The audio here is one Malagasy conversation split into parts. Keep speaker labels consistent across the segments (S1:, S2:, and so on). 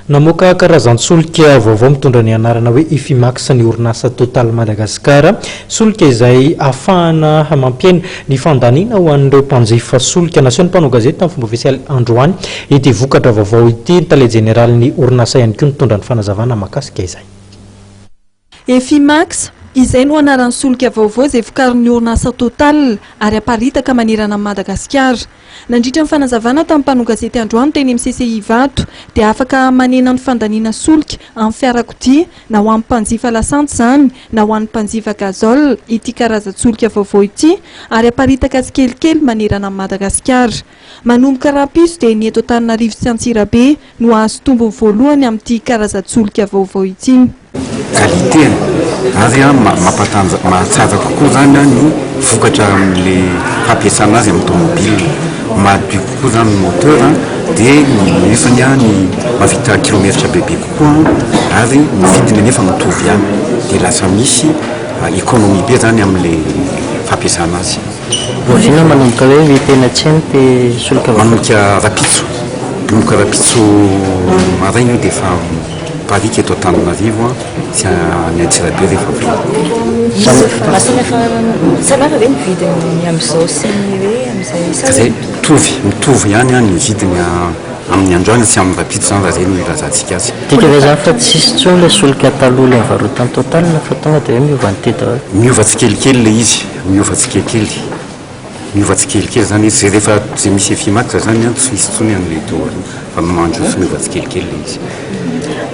S1: Namoaka karazan-tsolika vaovao mitondra ny anarana hoe Efimax ny orinasa Total Madagascar. Solika izay ahafahana mampihena ny fandaniana ho an'ireo mpanjifa solika. Nasehon'ny mpanao gazety tamin'ny fomba ofisialy androany ity vokatra vaovao ity. Ny tale jeneralin'ny orinasa ihany koa nitondra ny fanazavana mahakasika izay.
S2: Efimax, izay no anaran'ny solika vaovao izay vokarin'ny orinasa Total ary aparitaka manerana an'i Madagasikara. Nandritra ny fanazavana tamin'ny mpanao gazety androany teny amin'ny CCI Ivato dia afaka manena ny fandaniana solika amin'ny fiarakodia na ho an'ny mpanjifa lasantsy izany na ho an'ny mpanjifa gazole ity karazan-tsolika vaovao ity ary aparitaka tsikelikely manerana an'i Madagasikara. Manomboka rahampitso dia ny eto Antananarivo sy Antsirabe no hahazo tombony voalohany amin'ity karazan-tsolika vaovao ity.
S3: Qualité ary mampatanja mahatsara kokoa zany ny vokatra amin'le fampiasana azy amin'ny tomobile, mahadio kokoa zany ny moteur dia ny nefany ny mahavita kilometatra bebe kokoa ary ny vidiny anefa mitovy ihany dia lasa misy économie be zany amin'le fampiasana azy.
S4: Oviana manomboka hoe hita eny an-tsena ity solika vaovao?
S3: Manomboka rapitso, manomboka rapitso maraina io dia efa mipariaka eto Antananarivo sy any Antsirabe rehefa avy eo.
S5: Samy hafa ve ny vidiny amin'izao sy ny hoe amin'izay sa
S3: hoe? Mitovy, mitovy ihany ny vidiny amin'ny androany sy amin'ny rapitso izany raha izay no ilazantsika azy.
S4: Midika ve izany fa tsisy intsony ilay solika taloha ilay nivarotan'ny Total fa tonga dia hoe miova an'ity daholo?
S3: Miova tsikelikely ilay izy. Miova tsikelikely, miova tsikelikely zany izy, zay rehefa zay misy Efimax zany an, tsy misy intsony an'ilay teo aloha fa mandroso miova tsikelikely ilay izy.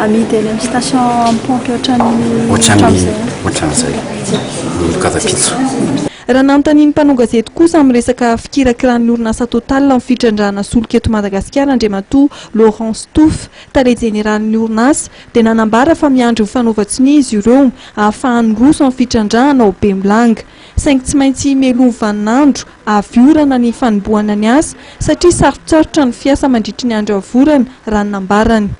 S6: Amidy eny amin'ny station amin'ny pompe ohatran'ny
S3: Ohatran'ny ohatran'izay, manomboka rahampitso.
S2: Raha nanontanian'ny mpanao gazety kosa amin'ny resaka fikirakiran'ny orinasa Total amin'ny fitrandrahana solika eto Madagasikara Andriamatoa Laurent Stouff, tale jeneralin'ny orinasa, dia nanambara fa miandry ny fanaovan-tsonia izy ireo ahafahany miroso amin'ny fitrandrahana ao Bemolanga. Saingy tsy maintsy melohin'ny vaninandro avy orana ny fanombohana ny asa satria sarotsarotra ny fiasa mandritry ny andro avy orana, raha ny nambarany.